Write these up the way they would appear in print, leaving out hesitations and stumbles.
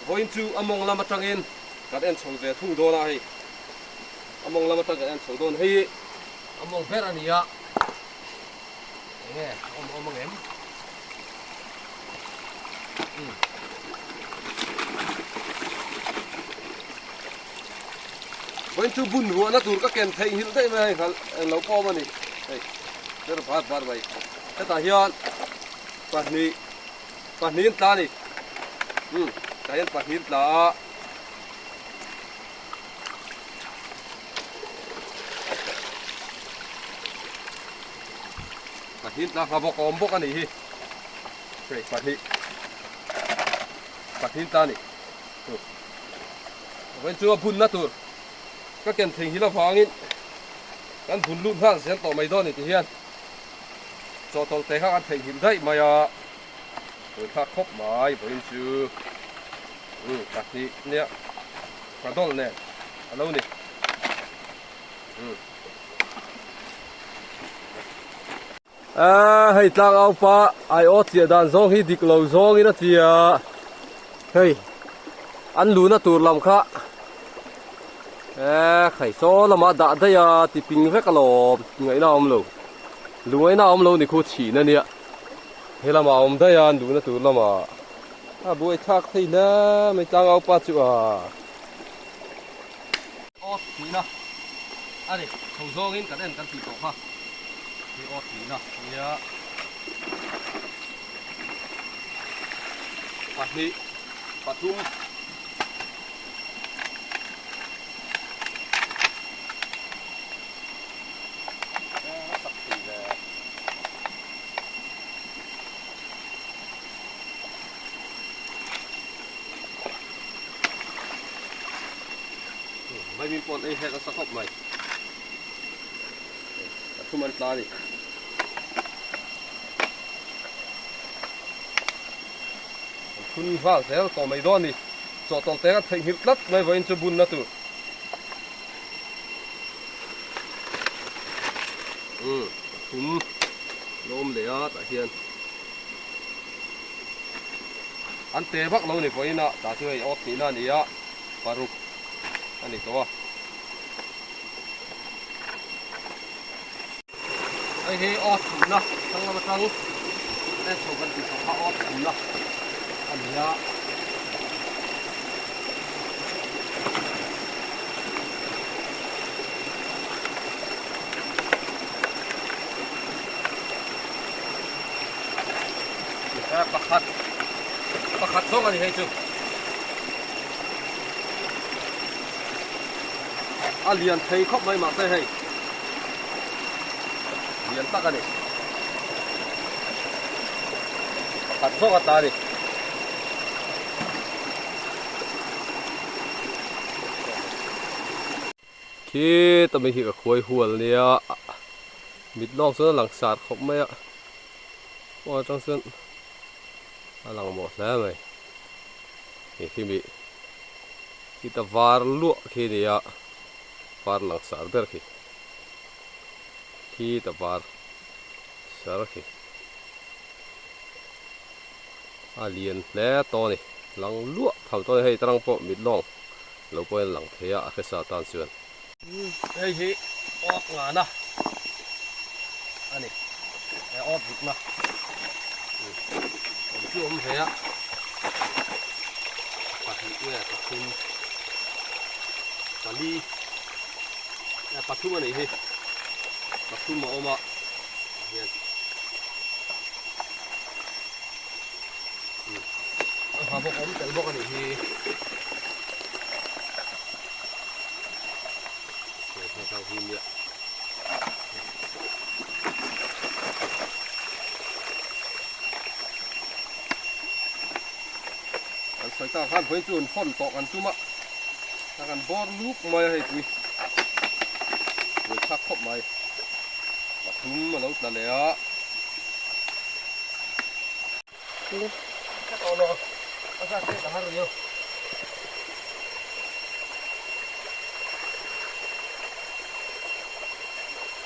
Vawiin chu a mawng lam atangin kan en chho ve thung dawn a hei. A mawng lam atang kan en chho dawn hei a mawng ber a ni a. Enge a awm awm ang em? Umm. Vawiin chu bun ruahna tur ka ken theihnghilh daih mai a hei lo pawm a ni. Hei ber var var mai. Hetah hian pahnih pahnih an tla a ni. Umm tah hian pahnih an tla a. Pahnih an tla ngha bawk a awm bawk a nih hi. Hei pahnih pahnih an tla a ni. Vawiin chu a bunna tur ka ken thei nghilh avangin kan bun lut nghal zel tawh mai dawn a ni ti hian chawhtawlh te kha kan theihnghilh daih mai a, buaithlak khawp mai vawiin chu umm pahnih nia ka dawlh nen a lo ni umm. Aaa hei tlang au pa ai aw chiah dan zawng hi dik lo zawngin a tia hei an luna tur lam kha eee khai saw lamah dah daih a ti ping vek alawm ngaihna a awm lo lungaihna a awm lo ni khu chhin a nia he lamah a awm daih a an luna tur lamah a buai thlak thei hle mai tlang au pa chu a. Aw tihna a ni chho zawngin kan en kan tih tawh kha hi aw tihna nia pahnih pathum Vaimin pawh an ei hlek nasa khawp mai. A thum an tla a ni. An thun nghal zel tawh mai dawn a ni. Chawhtawlh te kan theihnghilh tlat mai vawiin chu bunna tur. Umm a thum la awm leh a tah hian. An te vak lo ni vawiin a tah chu hei awt tihna a ni a paruk a ni tawh a. Hei hi awt thumna thlang lam atang en chho kan tih chho kha awt thumna a ni a. Pakhat pakhat zawng a ni hei chu a lian thei khawp mai mahse hei lian tak a ni pakhat zawng a ta a ni. Khi tami hi ka khuai hual nia mit lawng chuan a lang sar khawp mai a aw atang chuan a lang mawh hle mai hei khi mi khita var luah khi a ni a var lang sar ber khi khita var sar khi a lian hle tawh a ni lang luah tham tawh a ni hei tarang pawh mit lawng. Lo pawhin a lang thei a, a hresa tan chuan. Hei hi awk ngana a ni, he awk rukna awm chu awm ve a, pahnih nge pathum pali pathum a nih hi, pathum a awm a tah hian. A ha bawk awm tel bawk a nih hi. Hei hma chang hi nia. Kan sawi tak khan vawiin chu an hawn tawh kan tum a. A kan bawr luk mai a hei pui. Pui thlak khawp mai. Pathum a lo tla leh a.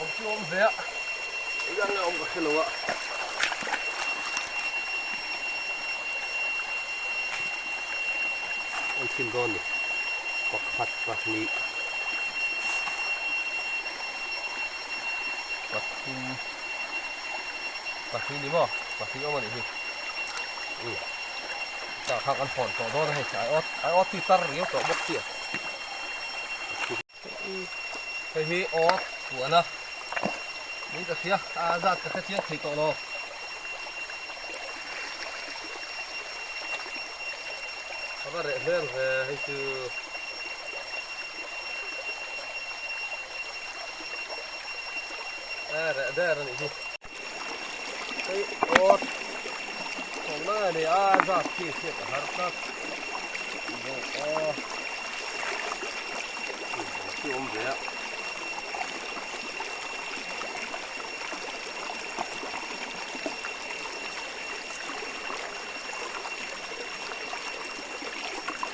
Awm chu awm ve a, eng ang nge awm ka hre lo a. chhin dawn ni. Pakhat pahnih pathum pahnih ni maw pahnih awm a nih hi umm tah khan kan hawn tawh dawn a hei ai awt ai awt hi tar riau tawh bawk sia hei hi awt puan a min ka hria a zat ka hre chiang thei tawh lo. A va reh hmel ve hei chu. A reh der a nih hi. Hei awt thawkna a ni a zat khi hriat a har tlat. Aw chu awm ve a.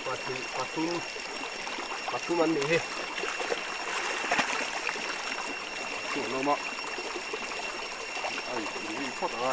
Pahnih pathum pathum an nih hi chu an awm a a inri phawt ang a.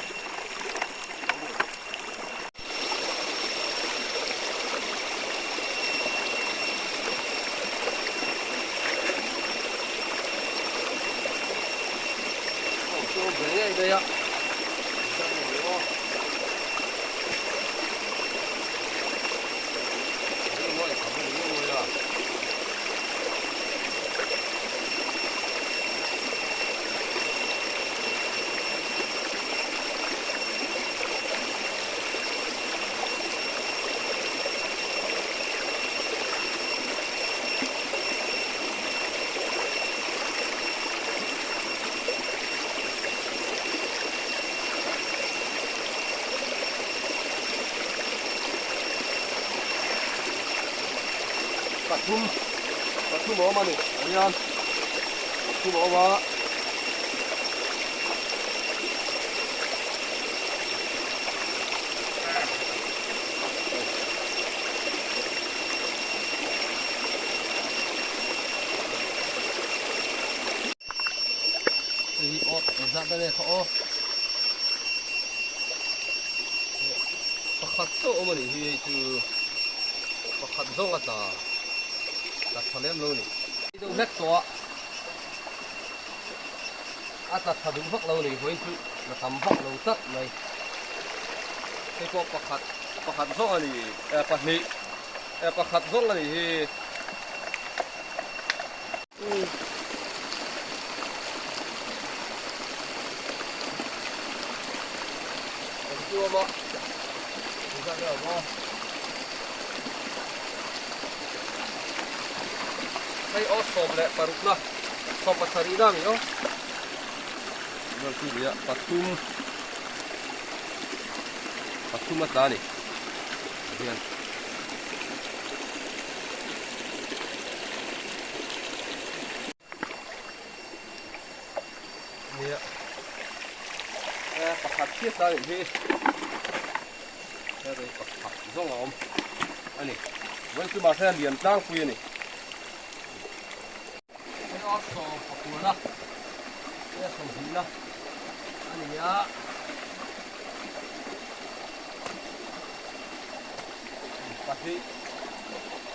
Pathum pathum a awm a ni a hian pathum a awm a. Hei hi awt engzat na nge kha aw pakhat chauh awm a nih hi hei chu pakhat zawng a tla tla tha lem lo a ni. Deuh hlek tawh a a tla tha duh vak lo a ni vawiin chu la tam vak lo tlat mai hei pawh pakhat pakhat zawng a ni eh pahnih eh pakhat zawng a nih hi. Hei aw sawm leh parukna sawm pasarihna a ni aw pathum pathum a tla a ni hian. Nia e pakhat chiah ta nih hi hei pakhat zawng a awm a ni vawiin chu mahse a lian tlangpui a ni hei a sawm pakuana hei a sawmhnihna a ni a. Pahnih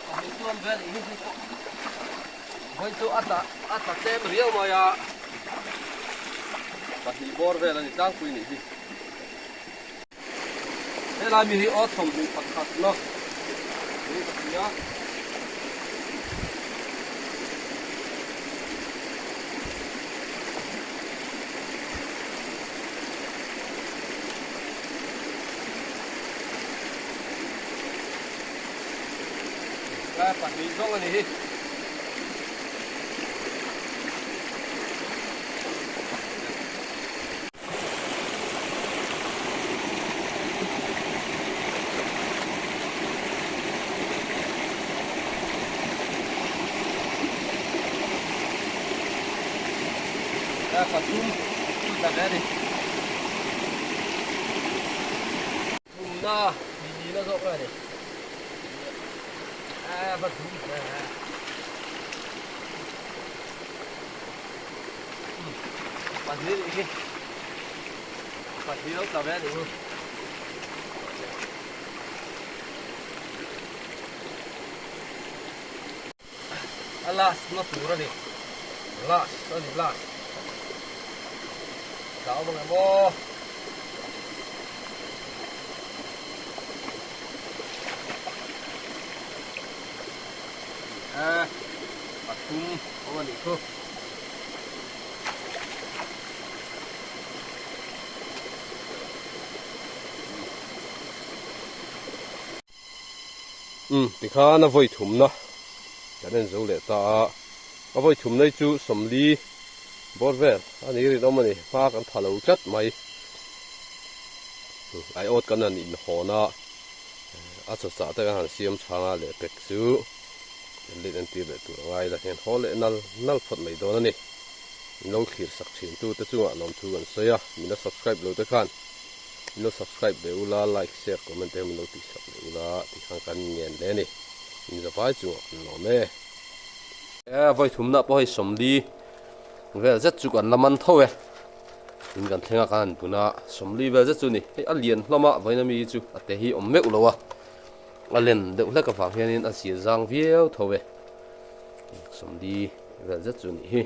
pahnih chuan vel ih hi pawh vawi chu a tla a tla tlem riau mai a pahnih bawr vel a ni tlangpui nih hi helai mi hi aw thawmhnih pakhat na ni ka hria. Lai pahnih zawng a ni hi. Lai pathum chu tla ve a ni. Thumna ni na zawk a ni a va thum pahnih nih hi pahnih lo tla ve a nih hi. A last na tur a ni. Last a ni last. Tla awm ang em aw. E pathum awm a nih chu. Umm tikhan a vawi thumna kan en zo leh ta a, a vawi thumna hi chu sawmli bawr vel a ni rinawm a ni, hma kan pha lo tlat mai. Aiawt kan han inhawn a, a chawchah te kan han siam chhang a lehpek chu kan len entir leh tur a ngai la hian haw leh nal nal phawt mai dawn a ni. Min lo thlir sak thin tu te chungah lawmthu kan sawi a, min la subscribe lo te khan Min lo subscribe ve ula, like, share, comment te min lo tih sak leh ula tih khan kan ngen hle a ni. In zavai chungah kan lawm e. E vawi thumna pawh hei sawmli vel zet chu kan la man tho e. In kan thleng a kan han bun a, sawmli vel zet chu a ni. Hei a lian hlawm a, vawiin ami hi chu a te hi awm meuh lo a, a len deuh hlek avang hianin a zir zang viau tho e. Sawmli vel zet chu a nih hi.